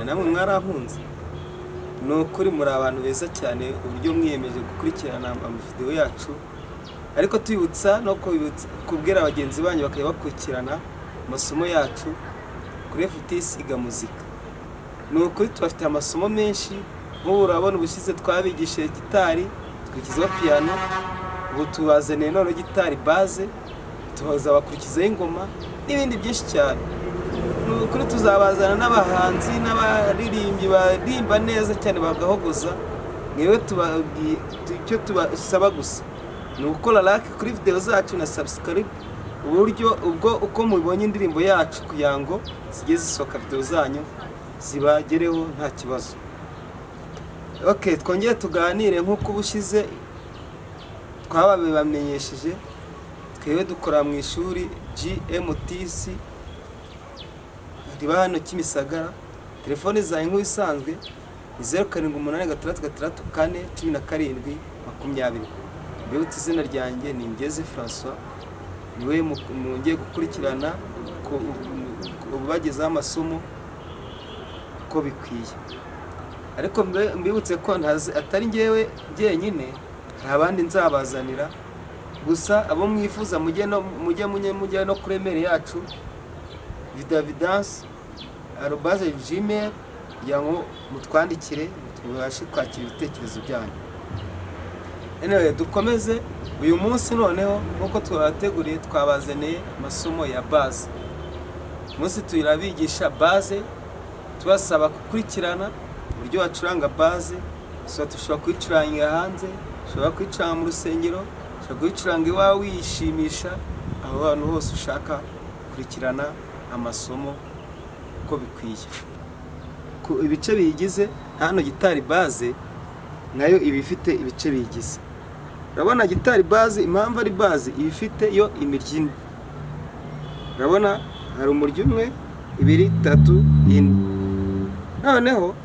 Namwe mwarankunze, ni ukuri muri abantu beza cyane, uburyo mwiyemeje gukurikirana amavidewo yacu. Ariko tubibutsa no kubwira bagenzi banyu bakajya bakurikirana amasomo yacu kuri FTC Iga Muzika. Ni ukuri tubafite amasomo menshi. Nk'ubu urabona ubushize twabigishije gitari, twikurikizaho piyano, ubu tubazaniye noneho gitari bass, tuzabakurikizaho ingoma n'ibindi byinshi cyane. Ni ukuri tuzabazana n'abahanzi n'abaririmbyi baririmba neza cyane bagahogoza. Mwewe tubabwiye, icyo tubasaba gusa ni ugukora like kuri videwo zacu na subscribe, uburyo ubwo uko mubonye indirimbo yacu, kugira ngo zijye zisohoka videwo zanyu zibagereho nta kibazo. Ok, twongere tuganire nk'uko ubushize twababamenyesheje. Twebwe dukora mu ishuri GMTC riba hano Kimisagara. Telefone zawe nk'ibisanzwe ni 0786641720. Mbibutse, izina ryanjye ni Ngeze Francois, niwe mwongeye gukurikirana ubagezaho amasomo uko bikwiye. Ariko mbibutse ko atari ngewe jyenyine, hari abandi nzabazanira. Gusa abo mwifuza mujye no kuri email yacu vidavidance@gmail, kugira ngo mutwandikire tubashe kwakira ibitekerezo byanyu. Anyway, dukomeze uyu munsi noneho. Nk'uko twabateguriye, twabazaniye amasomo ya bass. Umunsi turabigisha bass, tubasaba gukurikirana uburyo bacuranga bass. So dushobora kuyicurangira hanze, ushobora kuyicuranga mu rusengero, ushobora kuyicuranga iwawe wiyishimisha, aho hantu hose ushaka. Kurikirana amasomo uko bikwiye. Ku ibice biyigize hano, gitari bass nayo iba ifite ibice biyigize. Urabona gitari bass, impamvu ari bass, iba ifite yo imirya ine. Urabona hari umurya umwe, ibiri, itatu, ine. Noneho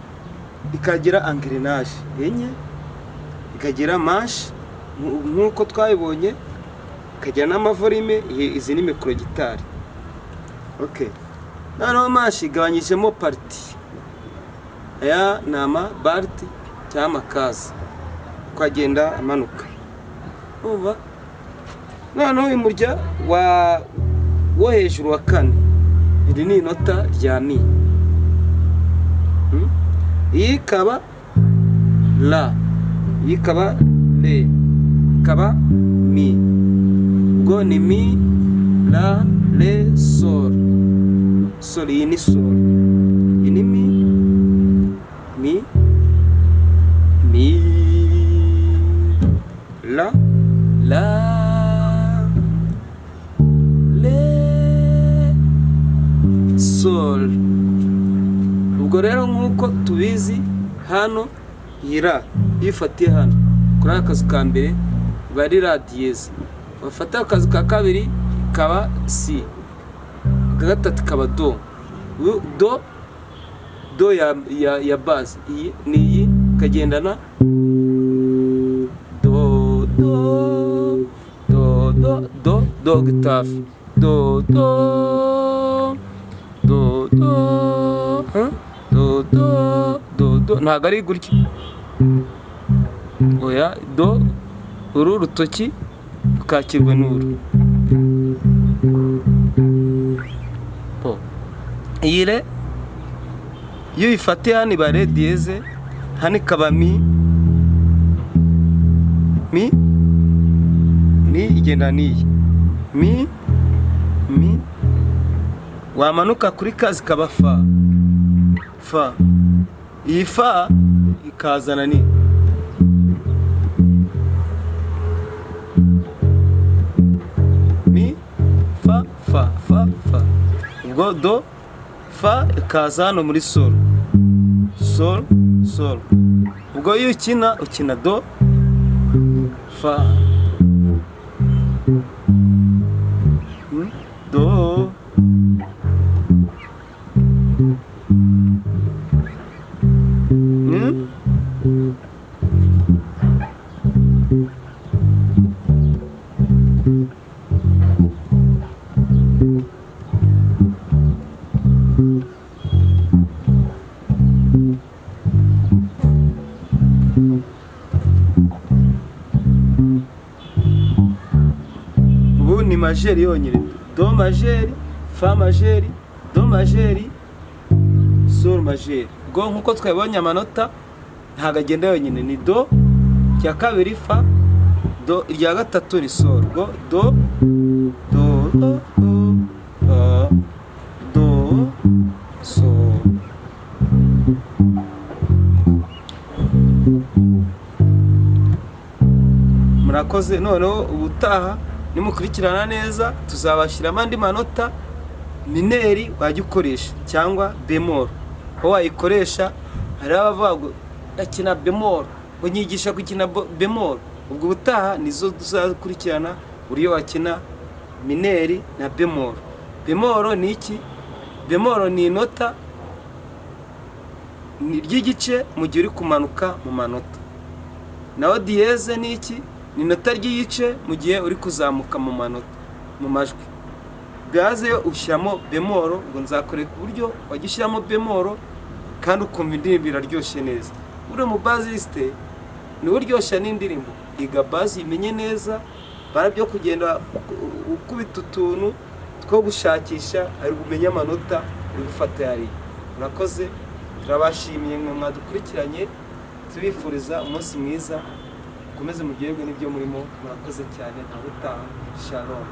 ikagira engrenage enye, ikagira manche nk'uko twabibonye, ikagira n'amavolume. Izi ni micro gitari. Okay, noneho manche igabanyijemo partie. Aya ni ama bariti cyangwa amakazi uko agenda amanuka. Urumva noneho uyu murya wa wo hejuru wa kane, iri ni inota rya mi. Iyi ikaba la, iyi ikaba re, ikaba mi. Ubwo ni mi, la, re, sol. Sol, iyi ni sol, iyi ni mi, mi, mi, la, la, re, sol. Ubwo rero nk'uko tubizi hano, iyi ra iyo ifatiye hano kuri aka kazu ka mbere iba ari la dièse, wafata akazu ka kabiri ikaba si, aka gatatu ikaba do. Do, do ya bass, iyi ni iyi, ikagendana do, do, do, do, do, do octave, do, do, do, do, huh? Do, do, do, do. Ntabwo ari gutya, oya. Do, uru rutoki rukakirwa n'uru. Bo. Iyi re iyo uyifatiye hano iba ré dièse, hano ikaba mi, mi, mi, igenda n'iyi mi, mi. Wamanuka kuri kazi ikaba fa, fa. Iyi fa ikazana ni mi, fa, fa, fa, fa. Ubwo do, fa ikaza hano muri sol, sol, sol. Ubwo iyo ukina, ukina do, fa, do. Majeur yonyine: do majeur, fa majeur, do majeur, sol majeur. Ubwo nk'uko twabonye, amanota ntabwo agenda yonyine. Ni do, irya kabiri fa, do, irya gatatu ni sol. Ubwo do, do, do, do, fa, do, sol. Murakoze. Noneho ubutaha nimukurikirana neza, tuzabashyiramo andi manota mineur wajya ukoresha cyangwa bémol aho wayikoresha. Hari abavuga ngo ndakina bémol, ngo nyigisha gukina bémol. Ubwo ubutaha nizo tuzakurikirana, uburyo wakina mineur na bémol. Bémol ni iki? Bémol ni inota ni ry'igice mu gihe uri kumanuka mu manota. Naho dièse ni iki? Ni inota ry'igice mu gihe uri kuzamuka mu manota, mu majwi. Basse yo ushyiramo bémol. Ngo nzakoreka uburyo wajya ushyiramo bémol kandi ukumva indirimbo iraryoshye neza. Uriya mu bassiste niwe uryoshya n'indirimbo. Iga basse, uyimenye neza, bara byo kugenda ukubita utuntu two gushakisha, ari umenye amanota uri gufata yariye. Murakoze, turabashimiye mwe mwadukurikiranye, tubifuriza umunsi mwiza, mukomeze muryoherwe n'ibyo murimo. Murakoze cyane, nawe utaha. Shalom.